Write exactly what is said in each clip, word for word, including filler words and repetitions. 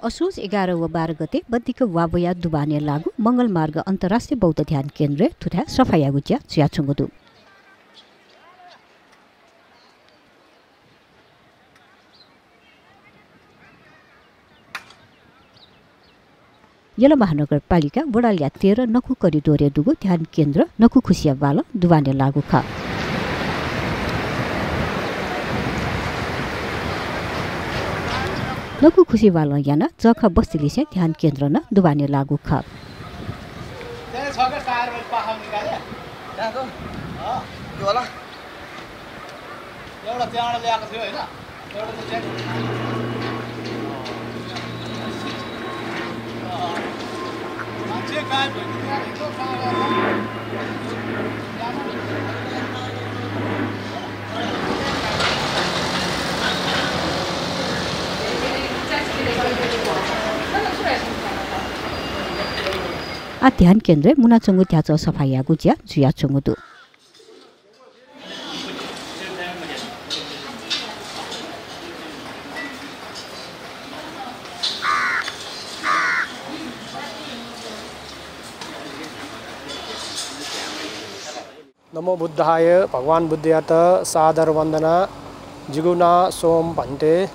असोज एघार व बाह्र गते बद्दिक वा वया दुबानय् लाःगु मंगल मार्ग अन्तर्राष्ट्रिय बौद्ध ध्यान केन्द्रय् थुथाय् सफा यायेगु ज्या जुयाच्वंगु दु। यल महानगरपालिका वडा ल्याः तेह्र नखु करिडोरय् दुगु ध्यान केन्द्र नखु खुसिया बालं दुबानय् लाःगु खः। नखु खुसिया बालं यानाः जःखः बस्तीलिसें ध्यान केन्द्र नं दुबानय् लाःगु खः। एउटा त्यहाँबाट ल्याएको थियो, होइन? एउटा त त्यहाँ। मान्छे गायब भयो। आः ध्यान केन्द्रय् मुनाच्वंगु ध्याचः सफा यायेगु ज्या जुयाच्वंगु दु। नमो बुद्धाय, भगवान बुद्धयात सादर वन्दना। जिगु नां सोम भन्ते।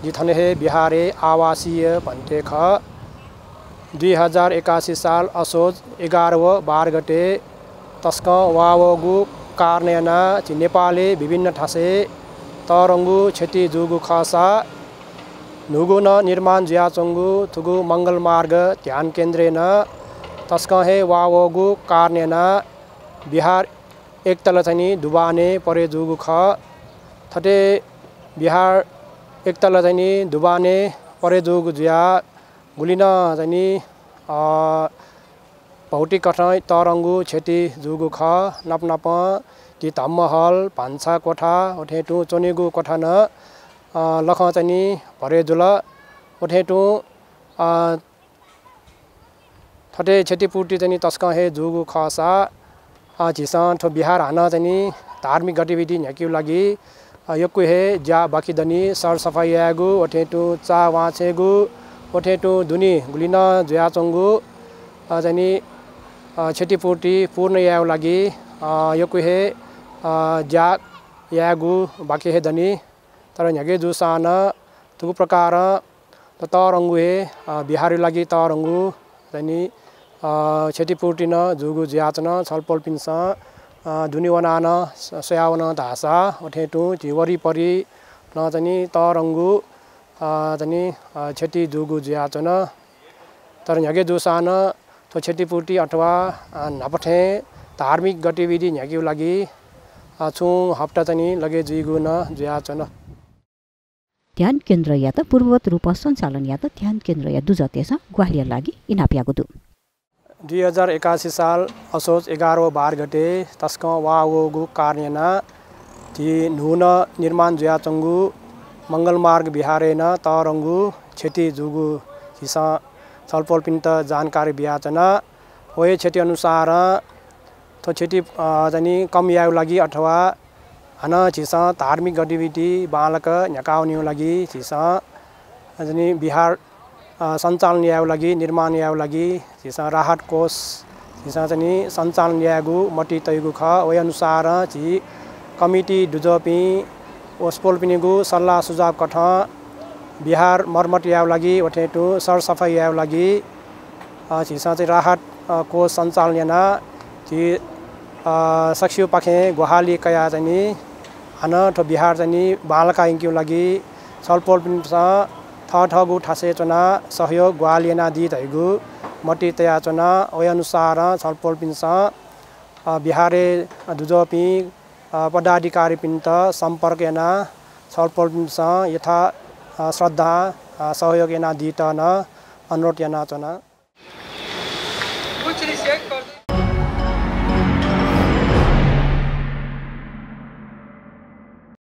जि थन हे बिहारय् आवासीय भन्ते खः। दुई हजार एकासी साल असोज एघार व बाह्र गते तसकं वा वःगु कारणं यानाः झी नेपालय् विभिन्न थासय् तःधंगु क्षति जूगु खःसा न्हूगु नं निर्माण जुयाच्वंगु थुगु मंगल मार्ग ध्यान केन्द्रय् नं तसकं हे वा वःगु कारणं यानाः बिहार एकतला चाहिँ नि दुबानय् परे जूगु खः। थथे बिहार एकतला चाहिँ नि दुबानय् परे जूगु जुयाः गुलि नं चाहिँ नि, अ, भौतिक कथं तःधंगु क्षति जूगु खः। नाप नापं झी धम्महल, भान्सा कोठा, अथे तुं च्वनेगु कोठा नं, अ, लखं चाहिँ नि भरे जुल। अथे तुं, अ, थथे क्षतिपूर्ति चाहिँ नि तसकं हे जूगु खःसा, अ, झीसं थ्व बिहार हानं चाहिँ नि धार्मिक गतिविधि न्ह्याकेगु लागि, अ, यक्व हे ज्या बाकी दनि। सरसफाइ यायेगु, अथे तुं चाः वांछ्वयेगु, अथे तुं दुने गुलि नं जुयाच्वंगु, अ, चाहिँ नि, अ, क्षतिपूर्ति पूर्ण यायेगु लागि, अ, यक्व हे, अ, ज्या यायेगु बाकी हे दनि। तर न्ह्याके जूसां नं थुगु प्रकारं त-, तःधंगु हे, अ, बिहारया लागि तःधंगु चाहिँ नि, अ, क्षतिपूर्ति नं जूगु जुयाच्वन। छलपोलपिन्सं, अ, दुने वनाः नं स-, स्वयावन धाःसा अथे तुं झी वरिपरि नं चाहिँ नि तःधंगु, अ, चाहिँ नि, अ, क्षति जूगु जुयाच्वन। तर न्ह्याके जूसां नं थ्व क्षतिपूर्ति अथवा, अ, न्हापा थें धार्मिक गतिविधि न्ह्याकेगु लागि, अ, छुं हप्ता चाहिँ नि लगे जुइगु नं जुयाच्वन। ध्यान केन्द्रयात पूर्ववत रूपं सञ्चालन यायेत ध्यान केन्द्रया दुजःतय्सं ग्वाहालिया लागि इनाप याःगु दु। दुई हजार एकासी साल असोज एघार व बाह्र गते तसकं वा वःगु कारणं यानाः झी न्हूनं निर्माण जुयाच्वंगु मंगल मार्ग बिहारय् नं तःधंगु क्षति जूगु झीसं छलपोलपिन्त जानकारी बियाच्वना। व हे क्षति अनुसारं थ्व क्षति, अ, चाहिँ नि कम यायेगु लागि अथवा हानं झीसं धार्मिक गतिविधि बांलाक न्ह्याकावनेगु लागि झीसं चाहिँ नि बिहार, अ, सञ्चालन यायेगु लागि, निर्माण यायेगु लागि झीसं राहत कोष झीसं चाहिँ नि सञ्चालन यायेगु मतिइ तइगु खः। वहे अनुसारं झी कमिटी दुजःपिं वसपोलपिनिगु सल्लाह सुझाव कथं बिहार मर्मत यायेगु लागि अथे तुं सरसफाइ यायेगु लागि, अ, झीसं चाहिँ राहत, अ, कोष सञ्चालन यानाः झी, अ, सकसियापाखें ग्वाहालि कयाः चाहिँ नि हानं थ्व बिहार चाहिँ नि बांलाका यंकेगु लागि छलपोलपिन्सं थःथःगु थासय् च्वनाः सहयोग ग्वाहालि यानादी धइगु मतिइ तयाच्वना। वहे अनुसारं छलपोलपिन्सं, अ, बिहारय् दुजःपिं, अ, पदाधिकारीपिन्त सम्पर्क यानाः छलपोलपिन्सं यथा, अ, श्रद्धा, अ, सहयोग यानादीत नं अनुरोध यानाच्वना।